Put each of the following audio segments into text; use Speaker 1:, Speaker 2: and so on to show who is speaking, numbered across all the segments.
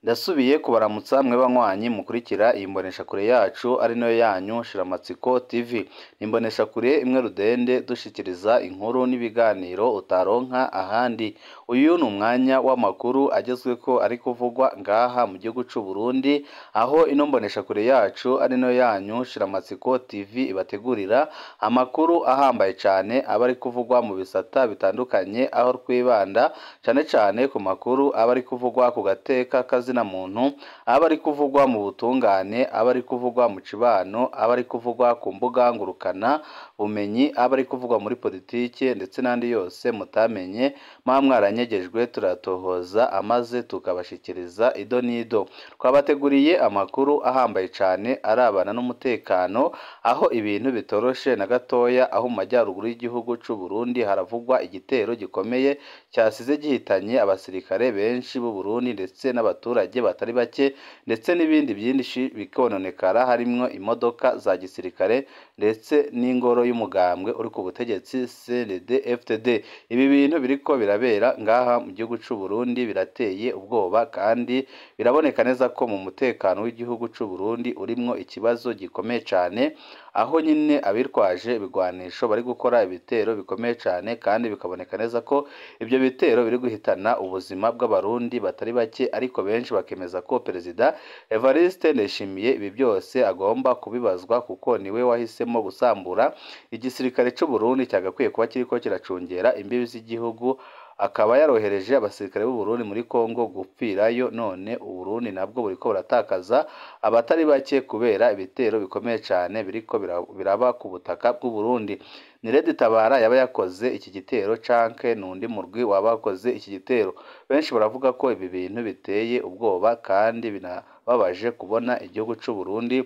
Speaker 1: Ndasubiye kubaramutsa mwe banywanyi mukurikira iyi mboneshakure yacu ari nayo yanyu Shiramatsiko TV. Ni imboneshakure imwe rudende dushikiriza inkuru n'ibiganiro utaronka ahandi. Uyu ni umwanya w'amakuru agezweko ari kuvugwa ngaha mu gihugu c'u Burundi, aho ino mboneshakure yacu ari nayo yanyu Shiramatsiko TV ibategurira amakuru ahambaye cane aba ari kuvugwa mu bisata bitandukanye, aho twibanda cane cane ku makuru aba ari kuvugwa ku gateka kazina muntu, aba ari kuvugwa mu butungane, aba ari kuvugwa mu cibano, aba ari kuvugwa ku mbuga ngurukana bumenyi, aba ari kuvugwa muri politike ndetse n'andi yose mutamenye muba mwaranyegejwe, turatohoza amaze tukabashikiriza ido n'ido. Twabateguriye amakuru ahambaye cane arabana n'umutekano, aho ibintu bitoroshe na gatoya, aho mu majyaruguru y'igihugu c'u Burundi haravugwa igitero gikomeye cyasize gihitanye abasirikare benshi b'u Burundi ndetse n'abaturage batari bake, ndetse n'ibindi byinshi bikononekara, harimwo imodoka za gisirikare ndetse n'ingoro y'umugambwe uri ku butegetsi CNDD-FDD. Ibi bintu biriko birabera ngaha mu gihugu c'u Burundi birateye ubwoba kandi biraboneka neza ko mu mutekano w'igihugu c'u Burundi urimwo ikibazo gikomeye cane, aho nyine abitwaje ibigwanisho bari gukora ibitero bikomeye cane kandi bikaboneka neza ko ibyo bitero biri guhitana ubuzima bw'abarundi batari bake, ariko benshi bakemeza ko Perezida Evariste Ndayishimiye ibi byose agomba kubibazwa kuko niwe wahisemo gusambura igisirikare c'u Burundi cyagakwiye kuba kiriko kiracungera imbibi z'igihugu, akaba yarohereje abasirikare b'u Burundi muri Kongo gupfirayo, none u Burundi nabwo buriko buratakaza abatari bake kubera ibitero bikomeye cane biriko biraba ku butaka bw'u Burundi. Ni Red Tabara yaba yakoze iki gitero canke n'undi murwi waba wakoze iki gitero? Benshi baravuga ko ibi bintu biteye ubwoba kandi binababaje kubona igihugu c'u Burundi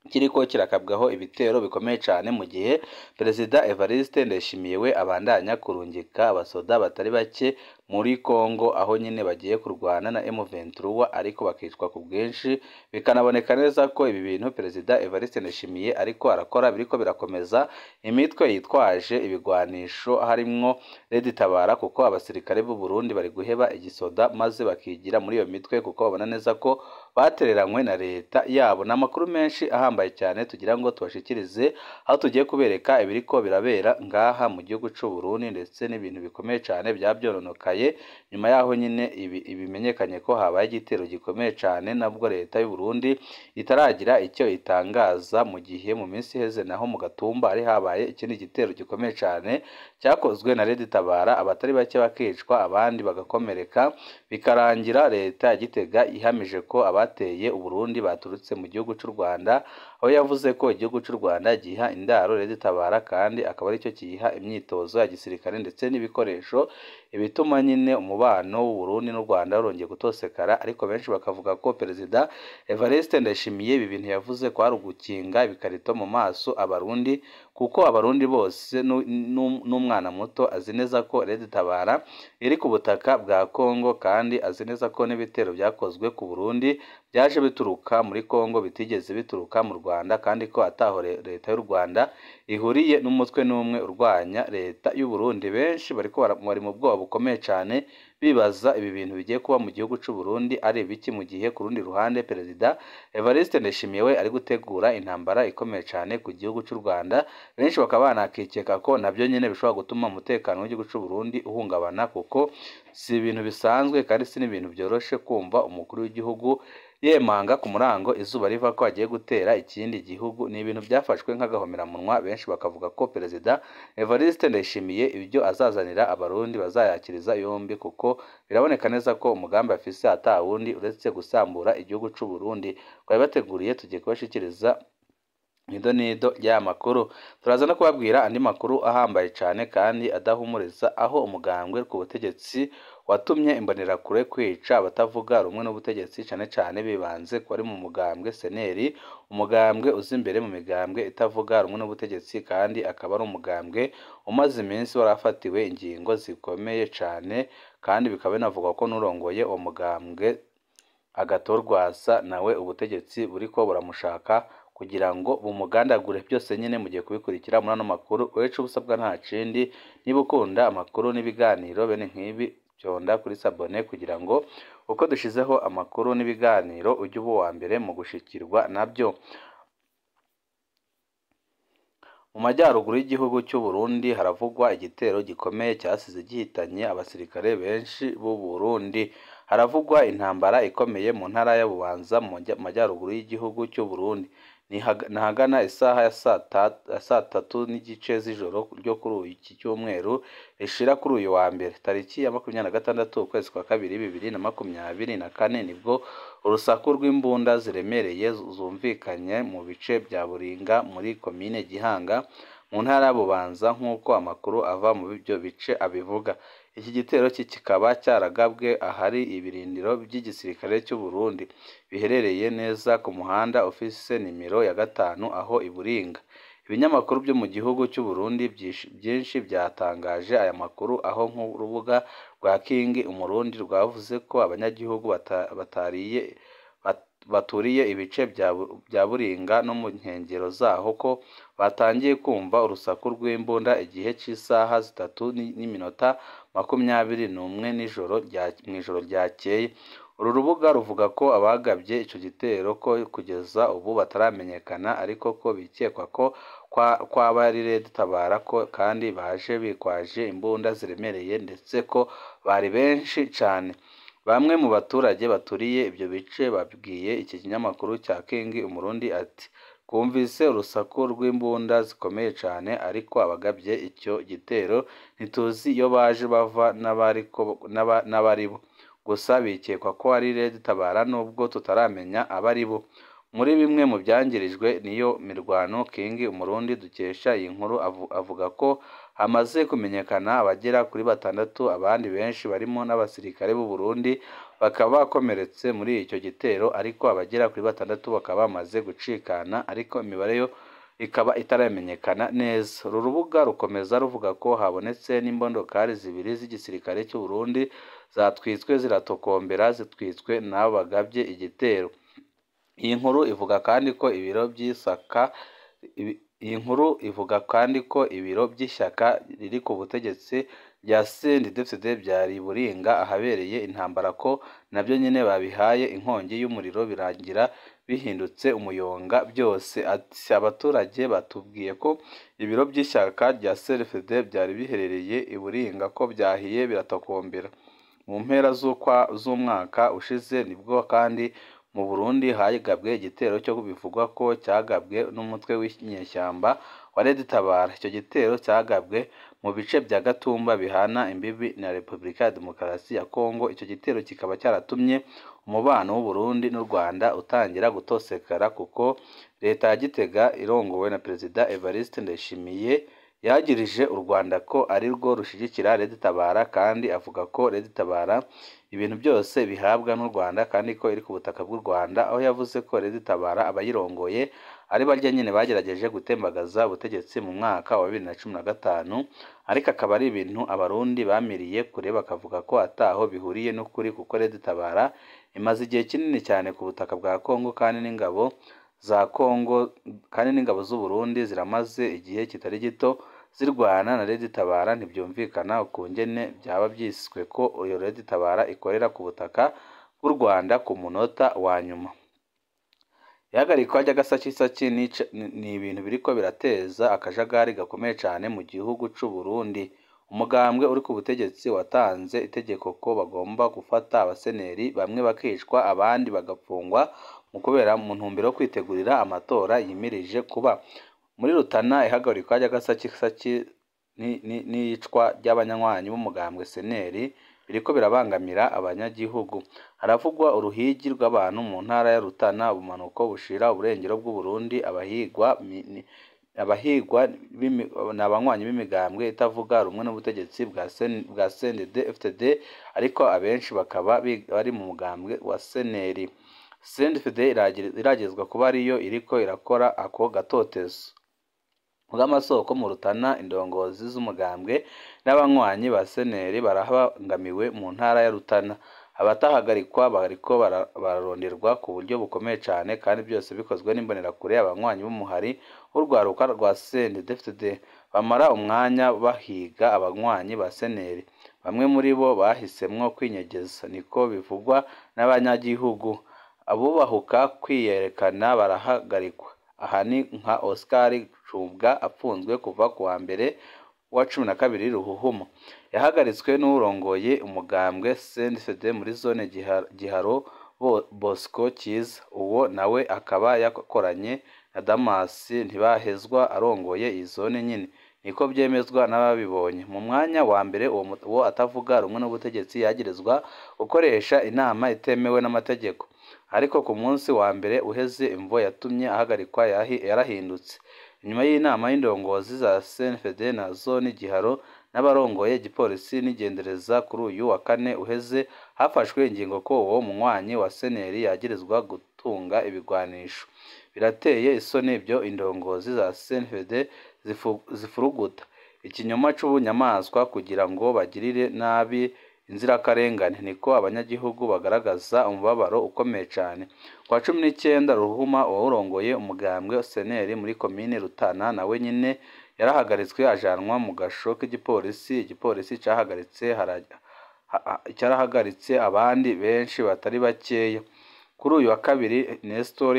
Speaker 1: kiriko kirakabwaho ibitero bikomeye cane, mu gihe Perezida Evariste Ndayishimiye we abandanya kurungika abasoda batari bake muri Kongo, aho nyine bagiye kurwana na M23 ariko bakicwa ku bwinshi. Bikanaboneka neza ko ibi bintu Perezida Evariste Ndayishimiye ariko arakora biriko birakomeza imitwe yitwaje ibigwanisho harimwo Red Tabara, kuko abasirikare b'u Burundi bari guheba igisoda maze bakigira muri iyo mitwe kuko babona neza ko batereranywe na leta yabo. Ni amakuru menshi ahambaye cyane tugira ngo tubashikirize, aho tugiye kubereka ibiriko birabera ngaha mu gihugu c'u Burundi ndetse n'ibintu bikomeye cyane byabyononekaye nyuma yaho nyine ibi bimenyekanye ko habaye igitero gikomeye cyane, nabwo leta y'u Burundi itaragira icyo itangaza, mu gihe mu minsi iheze naho mu Gatumba hari habaye ikindi gitero gikomeye cyane cyakozwe na Red Tabara, abatari bake bakicwa abandi bagakomereka, bikarangira leta ya Gitega ihamije ko abateye u Burundi baturutse mu gihugu c'u Rwanda, aho yavuze ko igihugu c'u Rwanda giha indaro Red Tabara kandi akaba aricyo kiyiha imyitozo ya gisirikare ndetse n'ibikoresho, ibituma nyine umubano w'u Burundi n'u Rwanda urongeye gutosekara. Ariko benshi bakavuga ko Perezida Evariste Ndayishimiye ibi bintu yavuze ko ari ugukinga ibikarito mu maso abarundi, kuko abarundi bose n'umwana muto azi neza ko Red Tabara iri ku butaka bwa Kongo, kandi azi neza ko n'ibitero byakozwe ku Burundi byaje bituruka muri Kongo bitigeze bituruka mu Rwanda, kandi ko ataho leta y'u Rwanda ihuriye n'umutwe n'umwe urwanya leta y'u Burundi. Benshi bariko bari mu bwoba bukomeye cane bibaza ibi bintu bigiye kuba mu gihugu c'u Burundi ari ibiki, mu gihe ku rundi ruhande Perezida Evariste Ndayishimiye we ari gutegura intambara ikomeye cane ku gihugu c'u Rwanda. Benshi bakaba banakikeka ko nabyo nyine bishobora gutuma umutekano w'igihugu c'u Burundi uhungabana, kuko si ibintu bisanzwe kandi si n'ibintu byoroshe kumva umukuru w'igihugu yemanga ku murango izuba riva ko agiye gutera ikindi gihugu. Ni ibintu byafashwe nk'agahomeраmunwa, benshi bakavuga ko Perezida Evariste Ndayishimiye ibyo azazanira abarundi bazayakiriza yombi, kuko biraboneka neza ko umugambi afise atawundi uretse gusambura igihugu c'u Burundi. Twabibateguriye tugiye kubashikiriza nido nido y'aya makuru. Turaza no kubabwira andi makuru ahambaye cane kandi adahumuriza, aho umugambwe ku butegetsi watumye imbonerakure kwica abatavuga rumwe n'ubutegetsi, cane cane bibanze ku bari mu mugambwe seneri, umugambwe uza imbere mu migambwe itavuga rumwe n'ubutegetsi, kandi akaba ari umugambwe umaze iminsi warafatiwe ingingo zikomeye cane, kandi bikaba binavugwa ko n'urongoye uwo mugambwe Agathon Rwasa nawe ubutegetsi buriko buramushaka kugira ngo bumugandagure. Byose nyine mugiye kubikurikira muri ano makuru. Uretse ubusabwa nta kindi, niba ukunda amakuru n'ibiganiro bene nk'ibi, fyonda kuri sabone kugira ngo Uko dushizeho amakuru n'ibiganiro ujye uba uwa mbere mu gushikirwa nabyo. Mu majyaruguru y'igihugu cy'u Burundi haravugwa igitero gikomeye cyasize gihitanye abasirikare benshi b'u Burundi. Haravugwa intambara ikomeye mu ntara ya Bubanza mu majyaruguru y'igihugu cy'u Burundi. Ni ahagana isaha ya saa tatu n'igice z'ijoro ryo kuri iki cyumweru rishira kuri uyu wa mbere, tariki ya 26 ukwezi kwa kabiri 2024, nibwo urusaku rw'imbunda ziremereye zumvikanye mu bice bya Buringa muri komine Gihanga mu ntara ya Bubanza, nk'uko amakuru ava muri ibyo bice abivuga. Iki gitero kikaba cyaragabwe ahari ibirindiro by'igisirikare cy'u Burundi biherereye neza ku muhanda ufise nimero ya 5 aho i Buringa. Ibinyamakuru byo mu gihugu cy'u Burundi byinshi byatangaje aya makuru, aho nk'urubuga rwa King Umurundi rwavuze ko abanyagihugu baturiye ibice bya Buringa no mu nkengero zaho ko batangiye kumva urusaku rw'imbunda igihe cy'isaha 3:21 nijoro mw'ijoro ryakeye. Uru rubuga ruvuga ko abagabye ico gitero ko kugeza ubu bataramenyekana, ariko ko bikekwa ko kwaba ari Red Tabara, ko kandi baje bitwaje imbunda ziremereye ndetse ko bari benshi cane. Bamwe mu baturage baturiye ibyo bice babwiye iki kinyamakuru cya King Umurundi ati: "Twumvise urusaku rw'imbunda zikomeye cane, ariko abagabye icyo gitero ntituzi iyo baje bava n'abaribo. Gusa bikekwa ko ari Red Tabara nubwo tutaramenya abaribo." Muri bimwe mu byangirijwe n'iyo mirwano, King Umurundi dukesha iyi nkuru avuga ko hamaze kumenyekana abagera kuri 6, abandi benshi barimo n'abasirikare b'u Burundi bakaba bakomeretse muri icyo gitero, ariko abagera kuri 6 bakaba bamaze gucikana, ariko imibare yo ikaba itaramenyekana neza. Uru rubuga rukomeza ruvuga ko habonetse n'imbondokari 2 z'igisirikare cy'u Burundi zatwitswe ziratokombera, zitwitswe n'abo bagabye igitero. Iyi nkuru ivuga kandi ko ibiro by'ishyaka Iyi nkuru ivuga kandi ko ibiro by'ishyaka riri ku butegetsi rya CNDD-FDD byari i Buringa ahabereye intambara, ko nabyo nyine babihaye inkongi y'umuriro birangira bihindutse umuyonga byose. Ati: "Abaturage batubwiye ko ibiro by'ishyaka rya CNDD-FDD byari biherereye i Buringa ko byahiye biratokombera." Mu mpera z'umwaka ushize nibwo kandi mu Burundi hagabwe igitero cyo bivugwa ko cyagabwe n'umutwe w'inyeshyamba wa Red Tabara. Icyo gitero cyagabwe mu bice bya Gatumba bihana imbibi na Repubulika ya Demokarasi ya Kongo. Icyo gitero kikaba cyaratumye umubano w'u Burundi n'u Rwanda utangira gutosekara, kuko leta ya Gitega irongowe na Perezida Evariste Ndayishimiye yagirije u Rwanda ko ari rwo rushyigikira Red Tabara, kandi avuga ko Red Tabara ibintu byose bihabwa n'u Rwanda kandi ko iri ku butaka bw'u Rwanda, aho yavuze ko Red Tabara abayirongoye ari barya nyine bagerageje gutembagaza ubutegetsi mu mwaka wa 2015, ariko akaba ari ibintu Abarundi bamiriye kure bakavuga ko ataho bihuriye n'ukuri, kuko Red Tabara imaze igihe kinini cyane ku butaka bwa Kongo, kandi n'ingabo za Kongo kandi n'ingabo z'u Burundi ziramaze igihe kitari gito zirwana na Red Tabara. Ntibyumvikana ukungene byaba byiswe ko iyo Red Tabara ikorera ku butaka bw'u Rwanda ku munota wa nyuma. Ihagarikwa ry'agasakisaki ni ibintu biriko birateza akajagari gakomeye cane mu gihugu c'u Burundi. Umugambwe uri ku butegetsi watanze itegeko ko bagomba gufata abaseneri, bamwe bakicwa abandi bagapfungwa, mu kubera mu ntumbero yo kwitegurira amatora yimirije kuba. Muri Rutana, ihagarikwa ry'agasakisaki n'iyicwa ry'abanywanyi b'umugambwe seneri biriko birabangamira abanyagihugu. Haravugwa uruhigi rw'abantu mu ntara ya Rutana, ubumanuko bushira uburengero bw'u Burundi. Abahigwa ni abanywanyi b'imigambwe itavuga rumwe n'ubutegetsi bwa CNDD-FDD, ariko abenshi bakaba bari mu mugambwe wa seneri. CNDD-FDD iragezwa kuba ariyo iriko irakora ako gatotezo. Bw'amasoko mu Rutana, indongozi z'umugambwe n'abanywanyi ba seneri barabangamiwe mu ntara ya Rutana. Abatahagarikwa bariko bararonderwa ku buryo bukomeye cane, kandi byose bikozwe n'imbonerakure. Abanywanyi b'umuhari w'urwaruka rwa CNDD-FDD bamara umwanya bahiga abanywanyi ba seneri. Bamwe muri bo bahisemwo kwinyegeza, niko bivugwa n'abanyagihugu. Abubahuka kwiyerekana barahagarikwa. Aha ni nka Oscar Cubwa apfunzwe kuva ku wa mbere wa 12 Ruhuhuma. Yahagaritswe n'uwurongoye umugambwe CNDD muri zone Giharo, Bosco Cyiza. Uwo nawe akaba yakoranye na Damas Ntibahezwa arongoye iyi zone nyene. Niko vyemezwa n'ababibonye. Mu mwanya wa mbere uwo atavuga rumwe n'ubutegetsi yagirizwa gukoresha inama itemewe n'amategeko. Ariko ku munsi wa mbere uheze imvo yatumye ahagarikwa yarahindutse. Inyuma y'inama y'indongozi za CNFD na zone Giharo n'abarongoye igipolisi n'igendereza kuri uyu wa kane uheze, hafashwe ingingo ko uwo munywanyi wa CNL yagirizwa gutunga ibigwanisho. Birateye isoni ibyo indongozi za CNFD zifuruguta ikinyoma c'ubunyamaswa kugira ngo bagirire nabi inzirakarengane, niko abanyagihugu bagaragaza umubabaro ukomeye cane. Ku wa 19 Ruhuma, uwurongoye umugambwe CNL muri komine Rutana, nawe nyene yarahagaritswe ajanwa mu gasho k'igipolisi. Igipolisi carahagaritse abandi benshi batari bakeya. Kuri uyu wa kabiri Nestor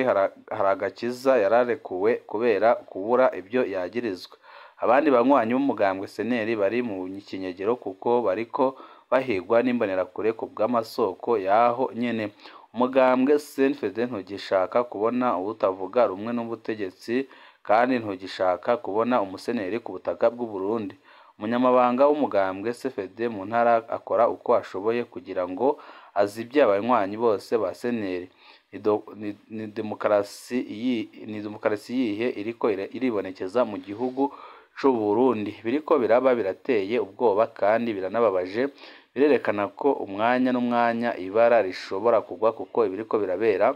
Speaker 1: Haragakiza yararekuwe kubera kubura ibyo yagirizwa. Abandi banywanyi b'umugambwe CNL bari mu kinyegero kuko bariko bahigwa n'imbonerakure ku bw'amasoko yaho nyene. Umugambwe CNFD ntugishaka kubona uwutavuga rumwe n'ubutegetsi kandi ntugishaka kubona umuseneri ku butaka bw'u Burundi. Umunyamabanga w'umugambwe CFD mu ntara akora uko ashoboye kugira ngo azibye abanywanyi bose ba CNL. Ni demokarasi yihe iriko iribonekeza mu gihugu c'u Burundi? Biriko biraba birateye ubwoba kandi biranababaje, birerekana ko umwanya n'umwanya ibara rishobora kugwa kuko ibiriko birabera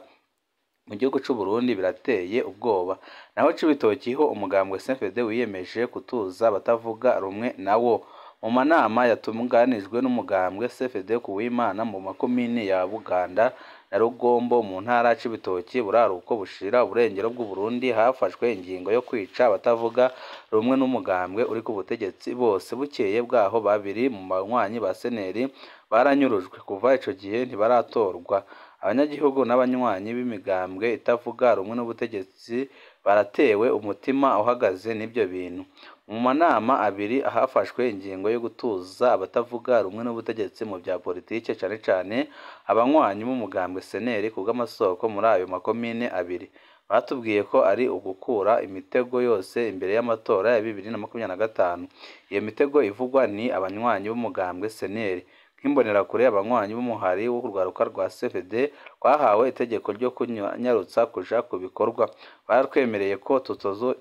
Speaker 1: mu gihugu c'u Burundi birateye ubwoba. Naho Cibitoki ho umugambwe CNFD wiyemeje kutuza abatavuga rumwe nawo. Mu manama yatunganijwe n'umugambwe CFD ku Wimana mu makomine ya Buganda na Rugombo mu ntara ya Cibitoki, buraruko bushira uburengero bw'u Burundi, hafashwe ingingo yo kwica abatavuga rumwe n'umugambwe uri ku butegetsi bose. Bukeye bwaho babiri mu banywanyi ba CNL baranyurujwe. Kuva ico gihe ntibaratorwa. Abanyagihugu n'abanywanyi b'imigambwe itavuga rumwe n'ubutegetsi baratewe umutima uhagaze n'ibyo bintu. Mu manama abiri hafashwe ingingo yo gutuza abatavuga rumwe n'ubutegetsi mu bya politike, cane cane abanywanyi b'umugambwe CNL ku bw'amasoko muri ayo makomine abiri. Batubwiye ko ari ugukura imitego yose imbere y'amatora ya 2025. Iyo mitego ivugwa ni abanywanyi b'umugambwe CNL. Nk'imbonerakure, abanywanyi b'umuhari w'urwaruka rwa CFD twahawe itegeko ryo kunyarutsa kuja ku bikorwa. Baratwemereye ko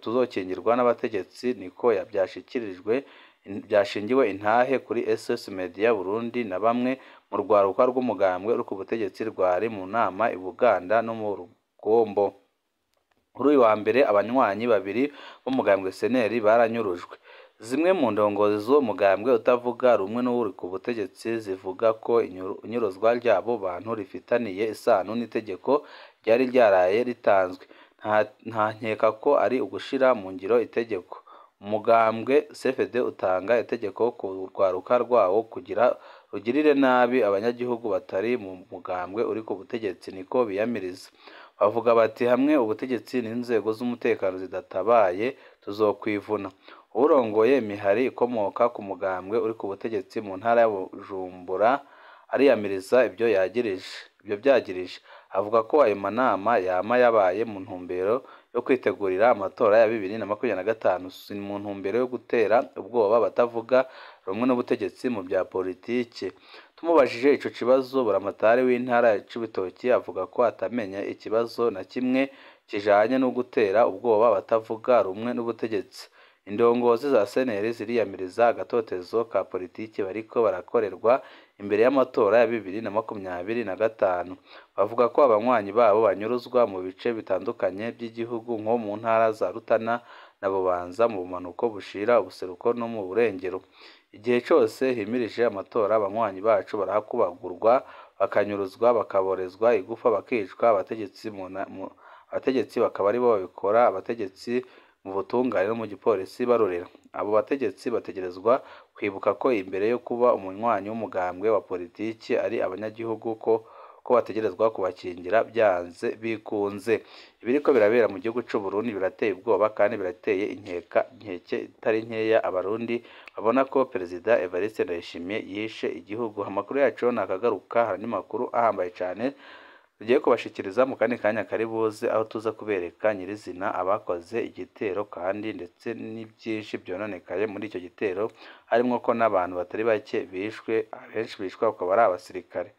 Speaker 1: tuzokingirwa n'abategetsi, niko byashikirijwe byashingiwe intahe kuri SOS Media Burundi na bamwe mu rwaruka rw'umugambwe uri ku butegetsi rwari mu nama i Buganda no mu Rugombo. Kuri uyu wa mbere abanywanyi babiri b'umugambwe CNL baranyurujwe. Zimwe mu ndongozi z'uwo mugambwe utavuga rumwe n'uri ku butegetsi zivuga ko inyuruzwa ry'abo bantu rifitaniye isano n'itegeko ryari ryaraye ritanzwe. Nta nkeka ko ari ugushira mu ngiro itegeko. Umugambwe CFD utanga itegeko ku rwaruka rwawo kugira rugirire nabi abanyagihugu batari mu mugambwe uri ku butegetsi, niko biyamiriza. Bavuga bati hamwe ubutegetsi n'inzego z'umutekano zidatabaye tuzokwivuna. Uwurongoye imihari ikomoka ku mugambwe uri ku butegetsi mu ntara ya Bujumbura ariyamiriza ibyo yagirije ibyo byagirije. Avuga ko ayo manama yama yabaye mu ntumbero yo kwitegurira amatora ya 2025, si mu ntumbero yo gutera ubwoba abatavuga rumwe n'ubutegetsi mu bya politike. Tumubajije ico kibazo, buramatari w'intara ya Cibitoki avuga ko atamenya ikibazo na kimwe kijanye no gutera ubwoba abatavuga rumwe n'ubutegetsi. Indongozi za CNL ziriyamiriza agatotezo ka politiki bariko barakorerwa imbere y'amatora ya 2025. Bavuga ko abanywanyi babo banyuruzwa mu bice bitandukanye by'igihugu nko mu ntara za Rutana na Bubanza, mu bumanuko bushira ubuseruko no mu burengero. Igihe cose himirije amatora, abanywanyi bacu barakubagurwa, bakanyuruzwa, bakaborezwa igufa, bakicwa, abategetsi bakaba aribo babikora. Abategetsi mu butungane no mu gipolisi barorera. Abo bategetsi bategerezwa kwibuka ko imbere yo kuba umunywanyi w'umugambwe wa politiki ari abanyagihugu, ko bategerezwa kubakingira byanze bikunze. Ibiriko birabera mu gihugu c'u Burundi birateye ubwoba kandi birateye inkeke itari nkeya abarundi babona ko Perezida Evariste Ndayishimiye yishe igihugu. Amakuru yacu nakagaruka, hari andi makuru ahambaye cane tugiye kubashikiriza mu kandi kanya kari buze, aho tuza kubereka nyirizina abakoze igitero kandi ndetse n'ibyinshi byononekaye muri icyo gitero, harimwo ko n'abantu batari bake bishwe, abenshi bishwe bakaba ari abasirikare.